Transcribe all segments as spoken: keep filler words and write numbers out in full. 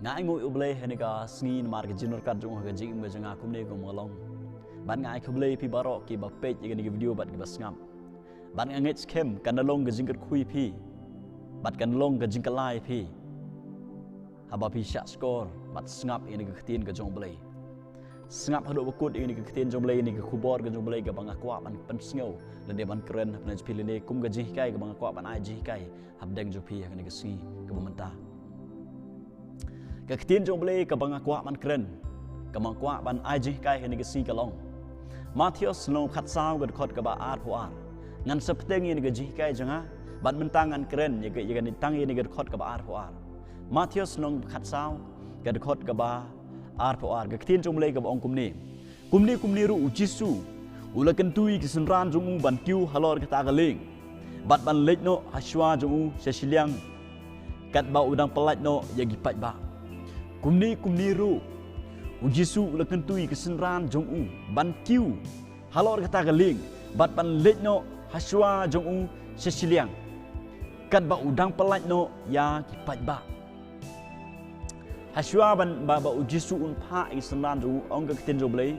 Nga ainguh ïa U Blei ha kane ka sngi namar ka jingryngkat jong u ha ka jingim ka jong nga kumne kum ka long. Bad nga ai khublei ïa phi baroh kiba peit ïa kane ka video bad kiba sngap. Bad nga ngeit skhem kan da long ka jingkyrkhu ïa phi bad kan da long ka jingkylla ïa phi haba phi shah shkor bad sngap ïa kane ka ktien ka jong U Blei. Sngap haduh ba kut ïa kane ka ktien jong U Blei, ïa kane ka khubor ka jong U Blei kaba nga kwah ban pynsngew lane ban kren ha pdeng jong phi lane kum ka jinghikai kaba nga kwah ban ai jinghikai hapdeng jong phi ha kane ka sngi kaba mynta. Ka ktien jong U Blei kaba nga kwah ban kren, kaba nga kwah ban ai jinghikai ha kane ka sngi ka long Mathaios lynnong khatsaw ka dkhot kaba arphew ar. Ngan sa bteng ïa kane ka jinghikai jong nga bad mynta ngan kren ïa ka, ïa kane tang ïa kane ka dkhot kaba arphew ar. Mathaios lynnong khatsaw ka dkhot kaba arphew ar, ka ktien jong U Blei kaba ong kumne. Kumne kumne ruh U Jisu u la kyntu ïa ki synran jong u ban kiew halor kata ka lieng bad ban leit noh ha shuwa jong u sha shiliang katba u dang pyllait noh ïa ki paidbah. Kumne kumne ruh U Jisu u la kyntu ïa ki synran jong u ban kiew halor kata ka lieng bad ban leit noh ha shuwa jong u sha shiliang katba u dang pyllait noh ïa ki paidbah. Ha shuwa ban ba, ba U Jisu un phah ïa ki synran jong u, ong ka ktien jong U Blei,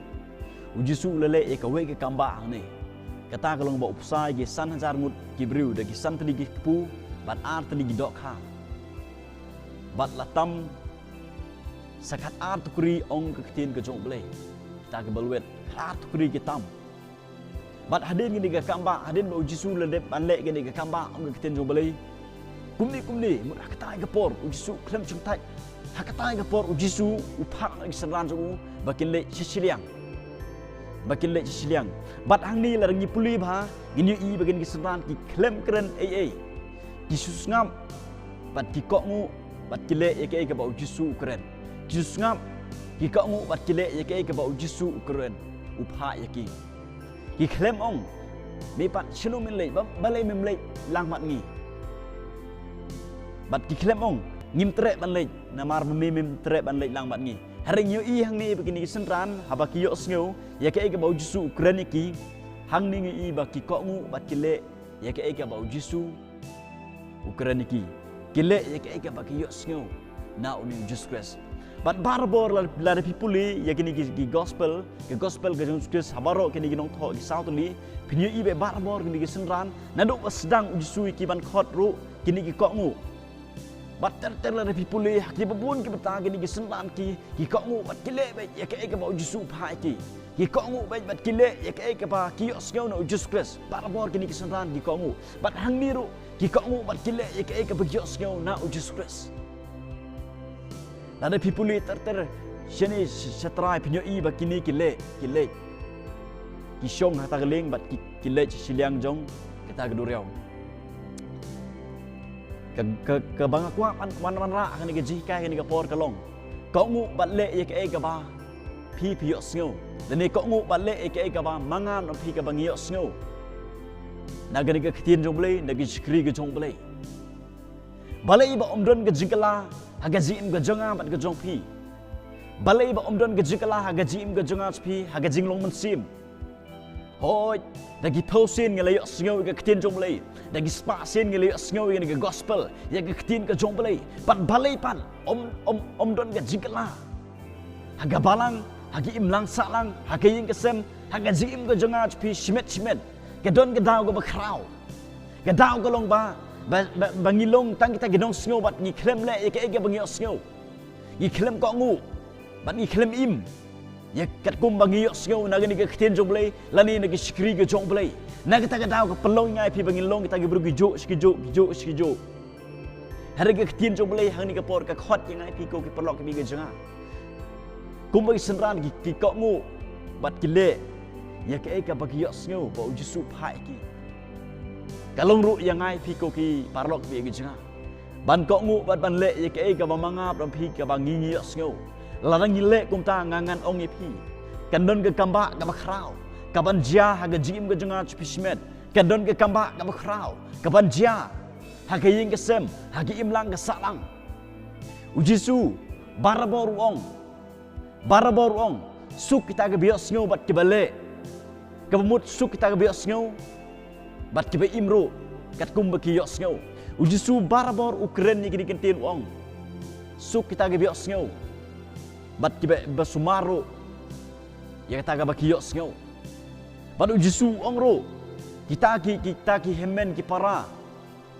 U Jisu u la leh ïa kawei ka kambah hangne. Kata ka long ba u pynshai ïa ki san hajar ngut ki briew da ki san tylli ki kpu bad ar tylli ki dohkha. Bad la tam sa khat ar tukri, ong ka ktien ka jong U Blei. Kita ki ba lwet, khat ar tukri ki tam. Bad hadien kane ka kambah, hadien ba U Jisu u la dep ban leh kane ka kambah, ong ka ktien jong U Blei. Kumne kumne, mut ha katai ka por U Jisu u khlem shongthait. Ha katai ka por U Jisu u phah ïa ki synran jong u ba kin leit sha shiliang, ba kin leit sha shiliang. Bad hangne lada ngi pule bha, ngin ïohi ba kine ki synran ki khlem kren ei ei. Ki shu sngap bad ki kohnguh bad ki leh ïa kaei kaba U Jisu u kren. Ki shu sngap, ki kohnguh bad ki leh ïa kaei kaba U Jisu u kren, u phah ïa ki. Ki khlem ong, me pat shano men leit, ba, balei mem leit lang bad ngi? Bad ki khlem ong, ngim treh ban leit, namar ba me mem treh ban leit lang bad ngi. Hynrei ngi ïohi hangne ba kine ki synran, haba ki ïohsngew ïa kaei kaba U Jisu u kren ïa ki, hangne ngi ïohi ba ki kohnguh bad ki leh ïa kaei kaba U Jisu u kren ïa ki. Ki leh ïa kaei kaba ki ïohsngew na une U Jisu Khrist. Bad barabor la, lada phi pule ïa kine ki, ki gospel, ki gospel ka jong U Jisu Khrist ha baroh kine ki nongthoh ki saw tylli, phin ïohi ba barabor kine ki synran, naduh ba sdang U Jisu ïa ki ban khot ruh, kine ki kohnguh. Bad ter ter lada phi pule ha kiba bun ki bynta kine ki synran ki, ki kohnguh bad ki leh beit ïa kaei kaba U Jisu u phah ïa ki. Ki kohnguh beit bad ki leh ïa kaei kaba ki ïohsngew na U Jisu Khrist. Barabor kine ki synran ki kohnguh. Bad hangne ruh ki kohnguh bad ki leh ïa kaei kaba ki ïohsngew na U Jisu Khrist. Lada phi pule ter ter shane sh-, sha trai phin ïohi ba kine ki leh, ki leh. Ki shong ha kata ka lieng bad ki, ki leit sha shiliang jong kata ka duriaw. Ka, ka, kaba nga kwah ban, ban, ban wanrah ha kane ka jinghikai ha kane ka por ka long, kohnguh bad leh ïa kaei kaba phi, phi ïohsngew. Lane kohnguh bad leh ïa kaei kaba ma nga bad phi kaba ngi ïohsngew na kane ka ktien jong U Blei, na ka shakri ka jong U Blei. Balei ba ym don ka jingkylla ha ka jingim ka jong nga bad ka jong phi? Balei ba ym don ka jingkylla ha ka jingim ka jong nga, jong phi, ha ka jinglong mynsiem? Hooid, da ki phew sien ngi la ïohsngew ïa ka ktien jong U Blei. Da ki spah sien ngi la ïohsngew ïa ka gospel, ïa ka ktien ka jong U Blei. Bad balei pat ym, ym, ym don ka jingkylla ha ka balang, ha ka imlang sahlang, ha ka ïing ka sem, ha ka jingim ka jong nga, jong phi, shimet shimet. Ka don ka daw kaba khraw. Ka daw ka long ba, ba, ba, ba ngi long tang kita ki nongsngew bad ngi khlem leh ïa kaei kaba ngi ïohsngew. Ngi khlem kohnguh bad ngi khlem im ïa katkum ba ngi ïohsngew na kane ka ktien jong U Blei lane na ka shakri ka jong U Blei. Na kata ka daw ka pynlong ïa ngi phi ba ngin long kita ki briew ki juh shi ki juh, ki juh shi ki juh. Hynrei ka ktien jong U Blei ha kane ka por ka khot ïa ngi phi ko ki paralok kiba ïeit ka jong nga. Kumba ki synran ki, ki kohnguh bad ki leh ïa kaei kaba ki ïohsngew ba U Jisu u phah ïa ki. Ka long ruh ïa ngi phi ko ki paralok kiba ïeit ka jong nga ban kohnguh bad ban leh ïa kaei kaba ma nga bad phi kaba ngi, ngi ïohsngew. Lada ngi leh kumta nga ngan ong ïa phi, kan don ka kambah kaba khraw kaban jia ha ka jingim ka jong nga, jong phi shimet. Kan don ka kambah kaba khraw kaban jia ha ka ïing ka sem, ha ka imlang ka sahlang. U Jisu barabor u ong, barabor u ong, suk kita kiba ïohsngew bad kiba leh. Kaba mut suk kita kiba ïohsngew bad kiba im ruh katkum ba ki ïohsngew. U Jisu barabor u kren ïa kine ki ktien u ong, Suk kita kiba ïohsngew bad kiba, ba sumar ruh ïa kata kaba ki ïohsngew. Bad u Jisu u ong ruh, kita ki, kita ki hynmen ki para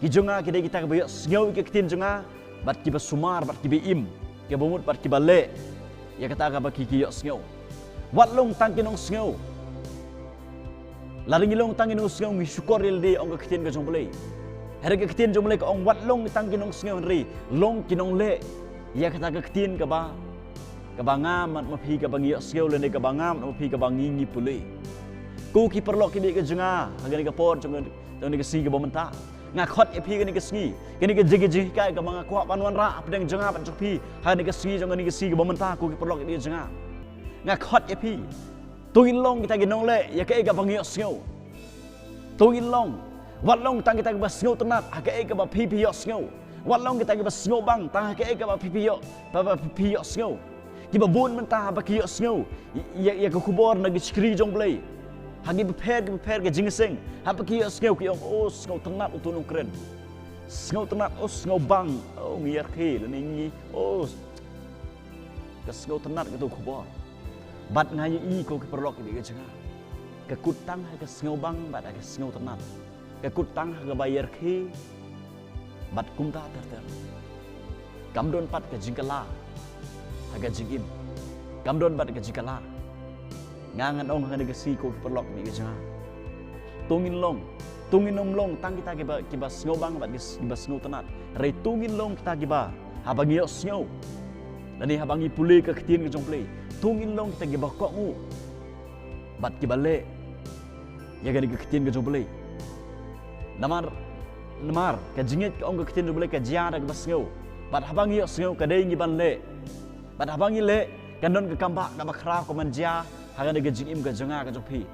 ki jong nga ki dei kita kiba ïohsngew ïa ka ktien jong nga, bad kiba sumar, bad kiba im, kiba mut, bad kiba leh ïa kata kaba ki, ki ïohsngew. Wat long tang ki nongsngew. Lada ngi long tang ki nongsngew, ngi shukor ïa lade, ong ka ktien ka jong U Blei. Hynrei ka ktien jong U Blei ka ong, wat long tang ki nongsngew, hynrei long ki nongleh ïa kata ka ktien kaba, kaba nga bad ma phi, kaba ngi ïohsngew, lane kaba nga bad ma phi, kaba ngi, ngi pule. Ko ki paralok kiba ïeit ka jong nga, ha kane ka por jong, jong kane ka sngi kaba mynta, nga khot ïa phi kane ka sngi, kane ka jing, ka jinghikai kaba nga kwah ban wanrah hapdeng jong nga bad jong phi ha kane ka sngi, jong kane ka sngi kaba mynta, ko ki paralok kiba ïeit ka jong nga. Nga khot ïa phi, to ngin long kita ki nongleh ïa kaei kaba ngi ïohsngew. To ngin long, wat long tang kita kiba sngewtynnat ha kaei kaba phi, phi ïohsngew. Wat long kita kiba sngewbang tang ha kaei kaba phi, phi ïoh, ba, ba phi, phi ïohsngew. Kiba bun mynta haba ki ïohsngew ïa, ïa ka khubor na ki shakri jong U Blei, ha kiba pher, kiba pher ki jingïaseng, haba ki ïohsngew ki ong, "Oh, sngewtynnat uto u nongkren. Sngewtynnat, oh, sngewbang, oh, ngi ïarkhie, lane ngi, oh, ka sngewtynnat kato ka khubor." Bad nga ïohi, ko ki paralok kiba ïeit ka jong nga, ka kut tang ha ka sngewbang bad ha ka sngewtynnat, ka kut tang ha kaba ïarkhie, bad kumta ter ter. Kam don pat ka jingkylla ha ka jingim. Kam don pat ka jingkylla. Nga ngan ong ha kane ka sngi, ko ki paralok kiba ïeit ka jong nga, to ngin long, to ngin ym long tang kita kiba, kiba sngewbang bad ki, kiba sngewtynnat, hynrei to ngin long kita kiba, haba ngi ïohsngew lane haba ngi pule ka ktien ka jong U Blei, to ngin long kita kiba kohnguh bad kiba leh ïa kane ka ktien ka jong U Blei. Namar, namar ka jingngeit, ka ong ka ktien jong U Blei, ka jia da kaba sngew. Bad haba ngi ïohsngew, ka dei ngi ban leh. Bad haba ngi leh, kan don ka kambah kaba khraw ka ban jia ha kane ka jingim ka jong nga, ka jong phi.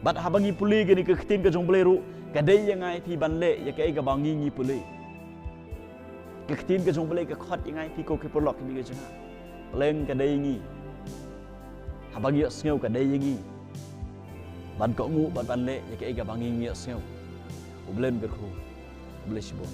Bad haba ngi pule kane ka ktien ka jong U Blei ruh, ka dei ïa nga ïa phi ban leh ïa kaei kaba ngi, ngi pule. Ka ktien ka jong U Blei ka khot ïa nga ïa phi, ko ki paralok kiba ïeit ka jong nga, pleng ka dei ïa ngi. Haba ngi ïohsngew, ka dei ïa ngi ban kohnguh bad ban leh ïa kaei kaba ngi, ngi ïohsngew. U Blei un kyrkhu. U Blei shibun.